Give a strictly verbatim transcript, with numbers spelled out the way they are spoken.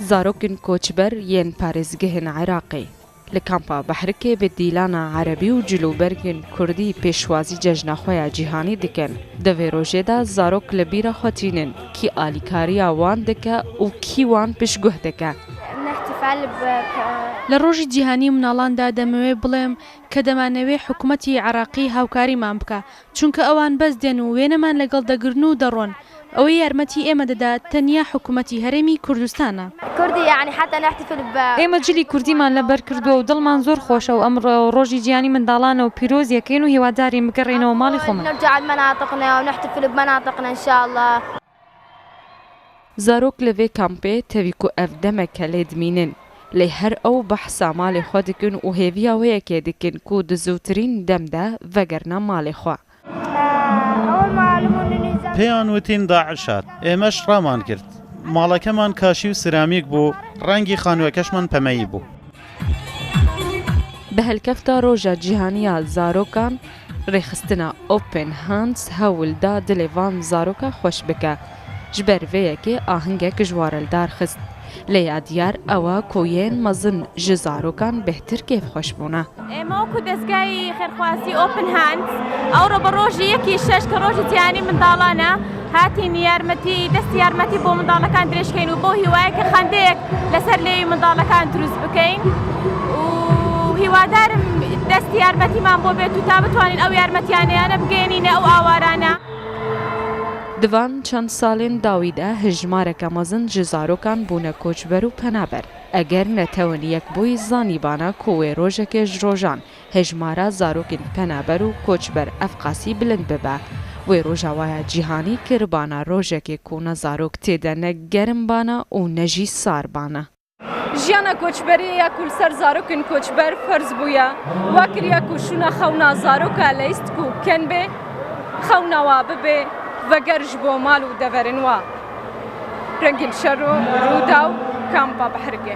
Zarokên koçber yên parêzgehên Iraqê li kampa Behrikê bi dîlana erebî û cilûbergên kurdî pêşwazî cejna xwe ya cîhanî dikin. Di vê rojê de zarok li bîra xwe tînin kî alîkariya wan dike û kî wan piştguh dike. نحتفل ب- لە ڕۆژی جیهانی مناڵاندا دەمەوێت بڵێم کە دەمانەوێ حکومەتی عێراقی هاوکاریمان بکا، چونکە ئەوان بەس دێن و وێنەمان لەگەڵ دەگرن و دەڕۆن. ئەوەی یارمەتی ئێمە دەدات تەنیا حکومەتی هەرێمی کوردستانە. كردي يعني حتى نحتفل ب- ئێمە جلی کوردیمان لەبەر کردووە و دڵمان زۆر خۆشە و ئەمڕۆ ڕۆژی جیهانی منداڵانە و پیرۆزیەکەین و هیوادارین بگەڕێنەوە ماڵی خۆمان. نرجع لمناطقنا ونحتفل بمناطقنا إن شاء الله. Zarok li vê kampê tevî ku ev demeke lê dimînin, lê her ew behsa malê xwe dikin û hêviya wê yekê dikin ku di zûtirîn dem de vegerina malê xwe. Pêyan witîn Daiş hat. Êmeş raman girt. Malekeman kaşî û siramîk bû, rengî xanûyekeşman pemeyî bû. Bi helkefta Roja Cîhanî ya Zarokan, rêxistina Open Hands hewl da dilê van zaroka xweş bike. Ji ber vê yekê ahingek ji wa re li dar xist. Lê ya diyar ew e ku yên mezin ji zarokan bêhtir kêfxweş bûne. ئێمە وەکو دەستگای خێرخوازی Open Hands ئەوڕۆ بە ڕۆژی یەکی شەش کە ڕۆژی جیهانی منداڵانە هاتین یارمەتی دەستی یارمەتی بۆ منداڵەکان درێژکەین و بۆ هیوایەکە خەندەیەک لەسەر لێوی منداڵەکان دروست بکەین و هیوادارم دەستی یارمەتیمان بۆ بێت و تا بتوانین ئەو یارمەتیانەیانە بگەێنینە ئەو ئاوارانە. Di van çend salên dawî de hejmareke mezin ji zarokan bûne koçber û penaber. Eger netewin yekbûyî zanîbana ku wê rojekê ji rojan hejmara zarokên penaber û koçber evqasî bilind bibe. Wê roja waya cîhanî kiribana rojekê ku ne zarok tê de ne germ bana û ne jî sar bana. Jiyana koçberiyê ya ku li ser zarokên koçber ferz bûye, wa kiriye ku şûna xewna zaroka leyst ku ken bê, xewna wa bibê veger ji bo mal û deverên wa. Rengîn Şero, Rûdaw, Kampa Behrikê.